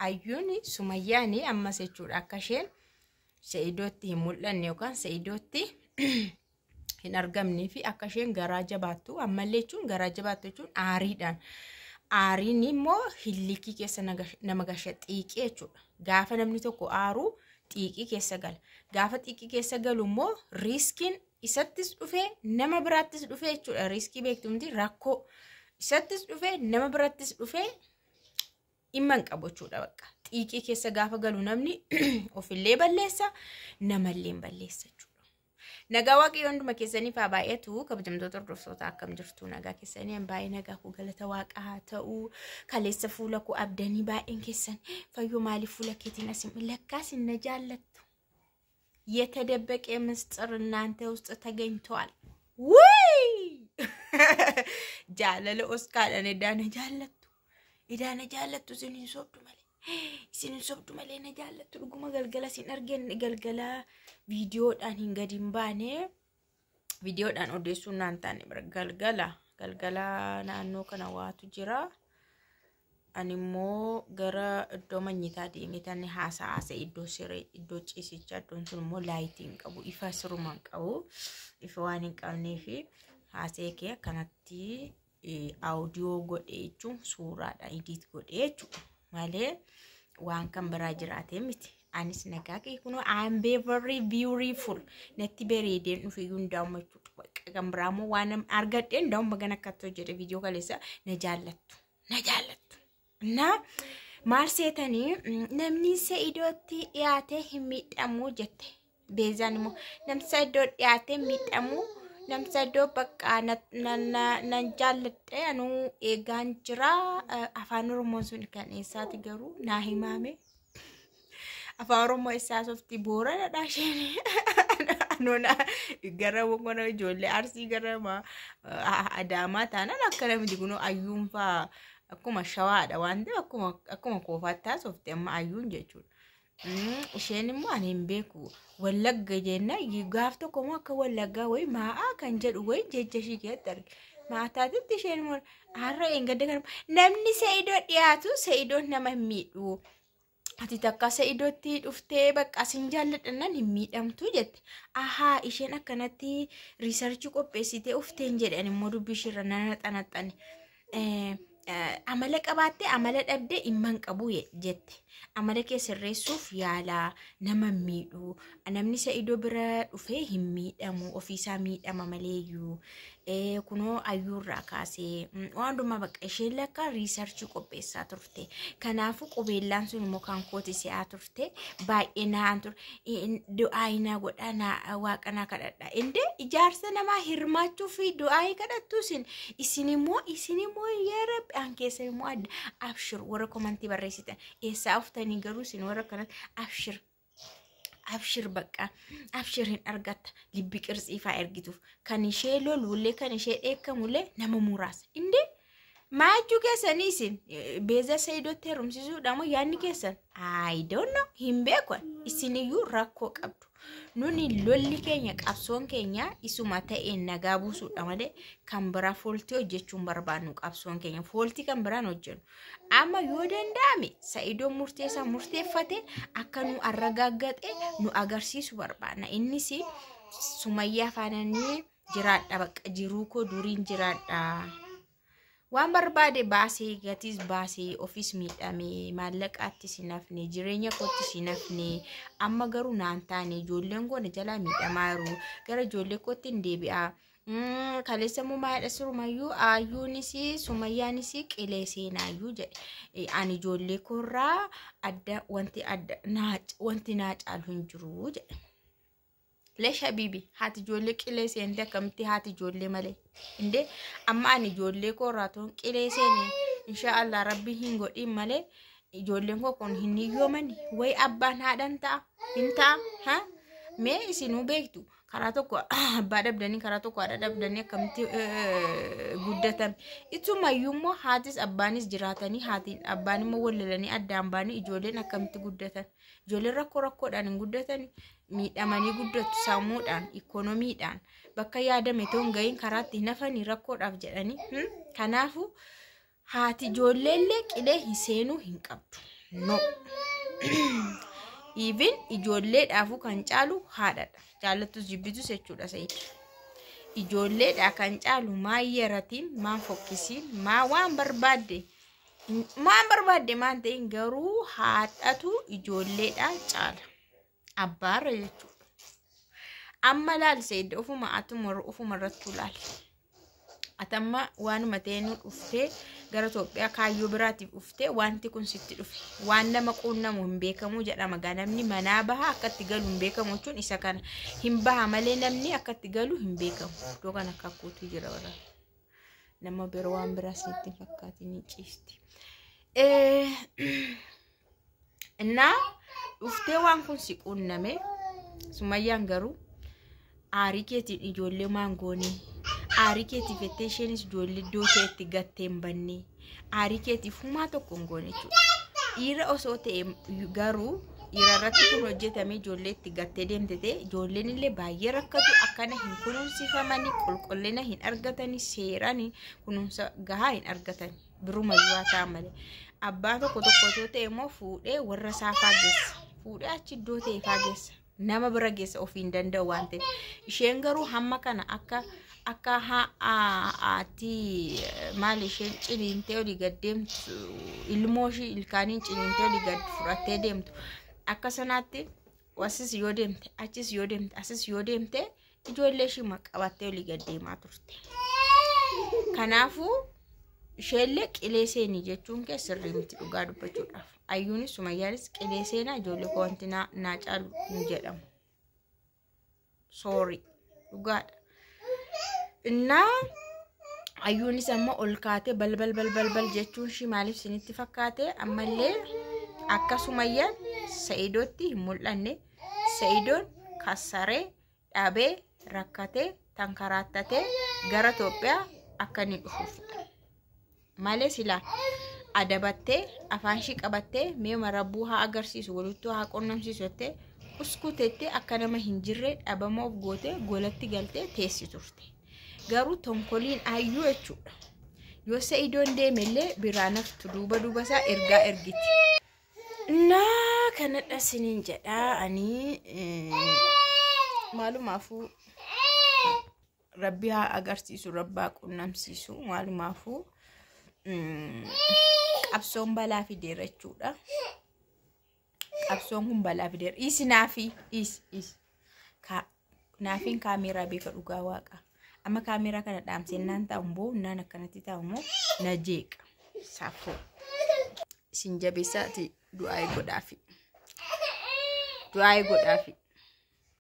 Ayyuun Sumayyaan ammas jechuudha akka isheen Sa'idootti hin mul'anne yookaan Sa'idootti hin argamnee fi akka isheen garaa jabaattu ammallee jechuun garaa jabaattu jechuun aariidhaan. Aariin immoo hillikii keessa nama gasha xiiqii jechuudha. Gaafa namni tokko aaru xiiqii keessa gala. Gaafa xiiqii keessa galu immoo riiskiin isattis dhufee nama biraattis dhufee jechuudha. Riiskii beektumti rakkoo isattis dhufee nama birattis dhufee dhimma hin qabu jechuudha bakka. Xiiqii keessa gaafa galu namni ofillee balleessa namallee hin balleessa jechuudha. Nagaa Waaqayyoo hunduma keessaniif haa baay'atu. Kabajamtoota hordoftoota akkam jirtu nagaa keessanii an baay'ee nagaa koo galata waaqaa haa ta'u. Kaleessa fuula koo abdanii baay'een keessan fayyoo maaliif fuula keetiin asin lakkaas hin na jaallattu. የተደበቀ ምስጢር እናንተ ውስጥ ተገኝቷል። ውይ jaalala oskaadhaan edaana jaallattu edaana jaallattu isin hin sobdu malee isin hin sobdu malee na jaallattu dhuguma galgala isin argeen galgala viidiyoodhaan hin gadi hin baane viidiyoodhaan odeessuun naan taane bira galgala galgala naannoo kana waatu jira. Ani immoo gara iddoo manyitaa deemee tanni haasaa haasa'e iddoo siree iddoo ciisichaa iddoon sun immoo laayitii hin qabu ifa siruma hin qabu ifa waan hin qabneef haasa'e kee akkanatti audiyoo godhe jechuun suuraadhaan idiit godhe jechuudha malee waan kan biraa jiraatee miti. Anis nagaa kee kunoo I'm very beautiful natti bareedeen dhufe iyyuu hundaa'uma jechuudha. Bakka kan biraa immoo waan argadheen hundaa'uma bagana akkatti hojjedhe viidiyoo kaleessa na jaallattu na jaallattu. Na maal seetanii namni Sa'idootti dhiyaatee hin miidhamu jette. Beezaan immoo namni Sa'idoo dhiyaatee hin miidhamu namni Sa'idoo bakka nan jaalladhe anuu eegaan jira. Afaan Oromoon sun kan eessaati garuu naa himaame. Afaan Oromoo eessaa softi Booranadha isheen. Anuuna gara boqonnaa ijoollee Arsii gara Adaamaa taanaan akkana miti kunoo ayyuun fa'aa. Akkuma shawaadha waan ta'eef akkuma akkuma koofaatti haasofte amma ayyuun jechuudha. Isheen immoo ani hin beeku Wallagga jenna gaaf tokko immoo akka Wallaggaa wayi maa'aa kan jedhu wayi jecha ishii keessatti arge. Maataatitti isheen immoo har'a eengadda kan namni Sa'idoo dhiyaatu Sa'idoon nama hin miidhu. Ati takka Sa'idootti dhuftee bakka asin jaalladhannaan hin miidhamtu jette. Ahaa isheen akkanatti riisarchii qopheessitee ufteen jedhan immoo dubbii isheerra nana xanaxxane. Amala qabaattee amala dhabdee dhimma hin qabu jette. Amala kee sirreessuuf yaalaa nama hin miidhu. Namni Sa'idoo bira dhufee hin miidhamu ofiisaa miidhama maleeyyuu. Kunoo ayyuurraa kaasee waan hundumaa bakka isheen lakka riisarchii qopheessaa turte. Kanaafuu qubeellaan sun immoo kan kooti se'aa turte. Baay'ee naan ture. Du'aa naa godhaa naa waaqa naa kadhadha. Indee ijaarsa namaa hirmaachuu fi du'aa kadhattu isin isin immoo isin immoo yaa rabbi an keessan immoo adda abshir warra komantii barreessitan eessaa uftanii garuu isin warra kanatti abshir abshir bakka abshir hin argatta libbi qirtsii faa ergituuf kan ishee lolullee kan ishee dheekkamullee nama muraasa indee maachuu keessanii isin beeza Sa'idootti heerumsiisuudha moo yaadni keessan I don't know hin beeku isin iyyuu rakkoo qabdu. Nuni lolli keenya qabsoon keenya isuma ta'een nagaa buusuudha malee kan biraa fooltii hojjechuun barbaadnu qabsoon keenya fooltii kan biraan hojjennu. Amma yoo danda'ame Sa'idoon murteessaa murteeffate akka nu arragaaggaxe nu agarsiisu barbaadna. Innis Sumayyaa faananii jiraadha bakka jiruu koo duriin jiraadha. Waan barbaade baasee gatiis baasee ofis miidhamee maallaqaattis hin hafne jireenya koottis hin hafne amma garuu naan taane ijoolleen koo na jalaa miidhamaa jiru gara ijoollee kootti hin deebi'a. Kaleessa immoo maalidha sirumayyuu ayyuunis Sumayyaanis qilee seenaayyuu jedhe ani ijoollee koorraa adda wanti adda wanti naa caalu hin jiru jedhe. Lesh habibi haati ijoollee qilee seente akkamitti haati ijoollee malee indee amma ani ijoollee koo irraa toon qilee seene insha Allah rabbi hin godhin malee ijoolleen koo kun hin hiyyoomani wayi abbaan haadhan ta'a hin ta'a ha mee isinuu beektu karaa tokko abbaa dhabdanii karaa tokko haadha dhabdanii akkamitti guddatan itumayyuu immoo haatis abbaanis jiraatanii haatiin abbaan immoo wal lolanii addaan baanii ijoolleen akkamitti guddatan ijoolleen rakkoo rakkoodhaan hin guddatan miidhamanii guddatu sammuudhaan ikoonomiidhaan bakka yaadame toon gahiin karaatti hin hafanii rakkoodhaaf jedhanii kanaafuu haati ijoolleellee qilee hin seenuu hin qabdu. No. Even ijoolleedhaafuu kan caalu haadhadha. Jaallattus jibbitus jechuudha Sa'iid. Ijoolleedhaa kan caalu maa yeratiin, maa fokkisiin, maa waan barbaadde maan barbaadde maan ta'in garuu haadhatu ijoolleedhaa caala. Abbaarra jechuudha. Amma laal Sa'iid ofuma atuma ofuma irrattuu laal. Atamma waanuma ta'ee dhuftee gara Itoophiyaa kaayyoo biraatiif dhuftee wanti kun sitti dhufe. Waan nama quunnamu hin beekamu jedhama. Gaa namni manaa baha akka itti galu hin beekamu jechuun isa kana. Hin baha malee namni akka itti galu hin beekamu. Iddoo kana akkakuutu jira warra. Nama biroo waan biraa sitti hin fakkaatin ni ciisti. Innaa dhuftee waan kun si quunname Sumayyaan garuu aarii keetiin ijoollee maan goonee aarii keetiif jettee isheenis ijoollee iddoo keetti gattee hin banne aarii keetiif humaa tokko hin goone jechuudha. Dhiira osoo ta'e garuu dhiira irratti kun hojjetame ijoollee itti gattee deemte ta'e ijoolleen illee baay'ee rakkatu akkana hin kunuunsifamanii qulqullina hin argatanii seeraan kunuunsa gahaa hin argatanii biruma yoo ta'an malee. Abbaa tokko tokko osoo ta'e immoo fuudhee warra isaa faageessa fuudhee achi iddoo ta'e faageessa nama bira geessa ofii hin danda'u waan ta'eef isheen garuu hamma kana akka akka haati maal isheen ciniintee olii gad deemtu ilmoo ishii ilkaaniin ciniintee olii gad fudhattee deemtu akka sanaatti asis yoo deemte achis yoo deemte asis yoo deemte ijoollee ishii qabattee olii gad deemaa turte. Kanaafuu isheellee qilee seenii jechuun kee sirrii miti dhugaa dubbachuudhaaf. Ayyuunis Sumayyaanis qilee seenaa ijoollee koo wanti naa caalu hin jedhamu. Sorry dhugaadha. Innaa ayyuunis amma ol kaatee balbal balbal bal jechuun ishii maaliif isinitti fakkaate ammallee akka Sumayyaan Sa'idootti hin mul'anne Sa'idoon kassaree dhabee rakkatee tankaraattatee gara Itoophiyaa akka inni dhufuufidha. Malee silaa adabattee afaan ishii qabattee mee marabbuu haa agarsiisu walittuu haa qunnamsiisu jettee uskutettee akka nama hin jirre dhabama of gootee golatti galtee teessi turte. Garuu tonkoliin ayyuu jechuudha. Yoo Sa'idoon deemellee biraa naftu duuba duuba isaa ergaa ergiti. Naa kanadha isiniin jedhaa ani maalumaafuu rabbi haa agarsiisu rabbi haa qunnamsiisu maalumaafuu qabsoon balaa fideera jechuudha. Qabsoon kun balaa fideera. Dhiisi naafii dhiisi dhiisi. Naafiin kaameeraa beeka dhugaa waaqa. Amma kaameeraa kana dhaamsee naan taa'u immoo naan akkanatti taa'u immoo na jeeqa. Safuu. Isin jabeessaati du'aa godhaafi. Du'aa godhaafi.